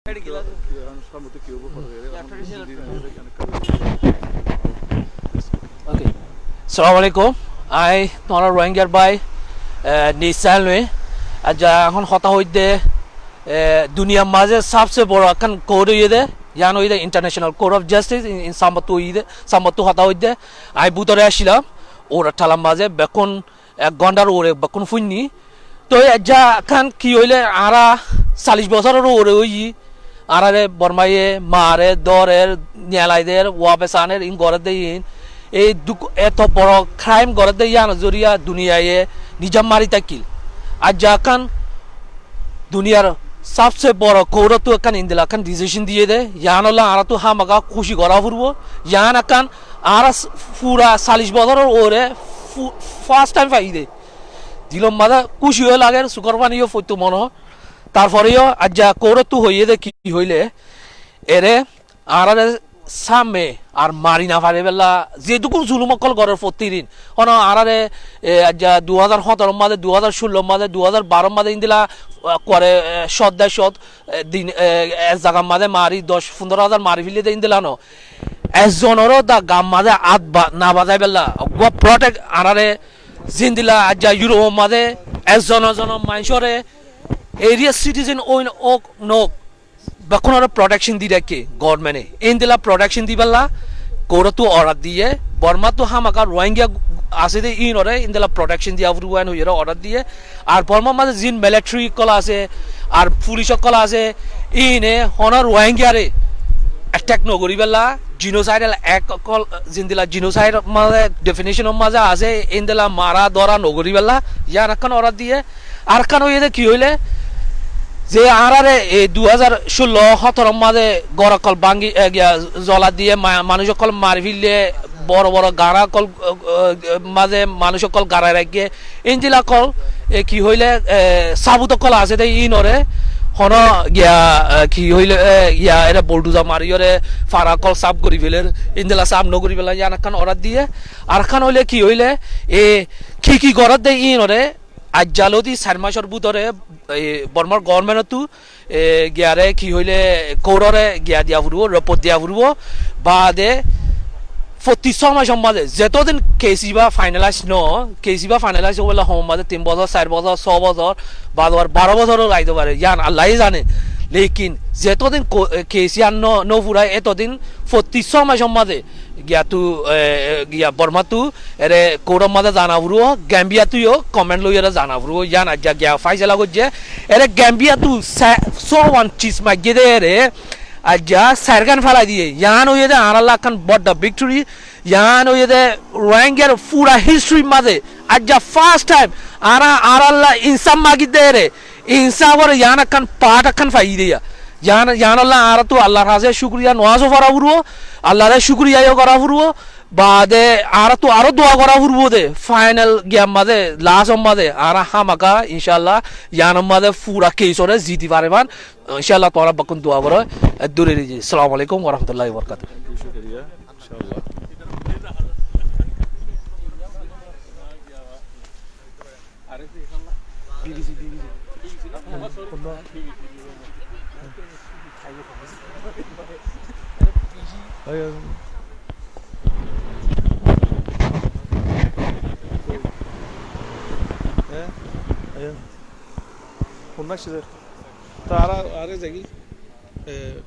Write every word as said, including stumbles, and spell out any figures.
Ok. Assalamu alaikum. Añí tuáñra Rohingyar bái, e, Nisan loi. Aijja ehón hotá hoiddé, e, duniyar mazé sabse boro ekkán court óiye dé, yián óiye dé International Court of Justice, in, in Sambottu óiye dé, Sambottu hotá hoiddé. Añí bútore accílam, uore thalar mazé bekkún ek góndhar uore bekkún fúinni. Toi aijja ekkán ki óile, añára callic bosóror uore óiyi, añárare Bormaye mare, dórer, niyalai der, wafes aner, in gorédde in. Ei duk-, eto boro crime gorédde yiánor zoriya duniyaye nizam mari tákkil. Aijja ekkán duniyar sabse boro court ottu ekkán endilla ekkán decision diyé dé, yiánolla añáráttu hámaka kúci gorá foribó. Yián ekkán añára s-, fura callic bosóror uore fu-, first time faiyí dé. Dilor mazé kúci yó lager, sukór faní yó foittó mone hoó. Tarfore yó aijja court ottu hoiyé dé ki hoilé, ere añárare sámme ar mari no fare bólla, zeddúr zulum ókkol gorér fottí din. Hono añárare, e, aijja dui házar hóñtoro mazé, dui házar cúllor mazé, dui házar baror mazé endilla, e, kuare, e, cót der cót, e, din, e, ek zagar mazé mari doc fundóro házar mari félaiyé dé endilla no. Ekzonoró dá gat mazé át ba-, no bazai bólla. Uggúa protect añárare zendilla aijja Europe or mazé ekzon ekzon maincóre area citizen ói no ók, no ók, bekkúnoré protection di raikké government e. Endilla protection di bólla court ottu order diyé. Bormattu hámaka Rohingya asé dé inore endilla protection diya foribó en hoiyóre order diyé. Ar Bormar mazé zin military ókkol asé, ar pulic ókkol asé, ine hono Rohingyare attack no gorí bólla, genocidal act ókkol, zendilla genocide mazé definition or mazé asé, endilla mara dóra no gorí bólla, yián ekkán order diyé. Ar ekkán óiye dé ki óile, ze añárare e dui házar cúllo hóñtoro mazé gór ókkol báñgi, e, giya, zola diyé, ma-, manúic ókkol mari félaiyé, boro boro gara ókkol, e, e, mazé manúic ókkol garai raikké, endilla ókkol, e, ki hoilé, e, sabut ókkol asé dé inore, hono giya, e, ki hoilé, e, giya, ere bulldozer mariyóre fara ókkol saf gorí féler, endilla saf no gorí féler, yián ekkán order diyé. Ar ekkán óile ki hoilé, e, ki ki gorér dé inore, aijja lóti sair macór bútore, e, Bormar government ottu e, giyaré ki hoilé, court ore giya diya foribó, report diya foribó. Baade fottí só mac or mazé, zetodin case ibá finalize no, case ibá finalize óibolla hom mazé tin bosór, sair bosór, só bosór, baade abar baró bosór ó zai fare, yián Allaye zane. Lekin zetodin ko-, e, case yián no, no furai, etodin fottí só mac or mazé giyattu, e, e, giya Bormattu ere court or mazé zana foribó, Gambia ttu yó comment loiyóre zana foribó, yián aijja giya faisala goijjé. Ere Gambia ttu sa-, só wan cis maijjé dé ere, aijja sairgán félai diyé. Yián óiye dé añáralla ekkán bodda victory, yián óiye dé Rohingyar fura history r mazé aijja first time añára, añáralla insaf magi dé ere, insaf or yián ekkán part ekkán faiyí dé ya. Yián, yiánolla añáráttu Allar hañsé cúkuriya nuwaz ó fora foribó, Allaré cúkuriya yó gora foribó, baade añáráttu aró dua gora foribó dé, final giya mazé, last or mazé, añára hámaka, incállah, yián or mazé fura case ore ziti fare fán, incállah, tuáñra bekkún dua goró, e, duri riji. Assalamu alaikum wa rahmatullahi wa barakatuhu. Honno accé dé? Tara are zagi. E,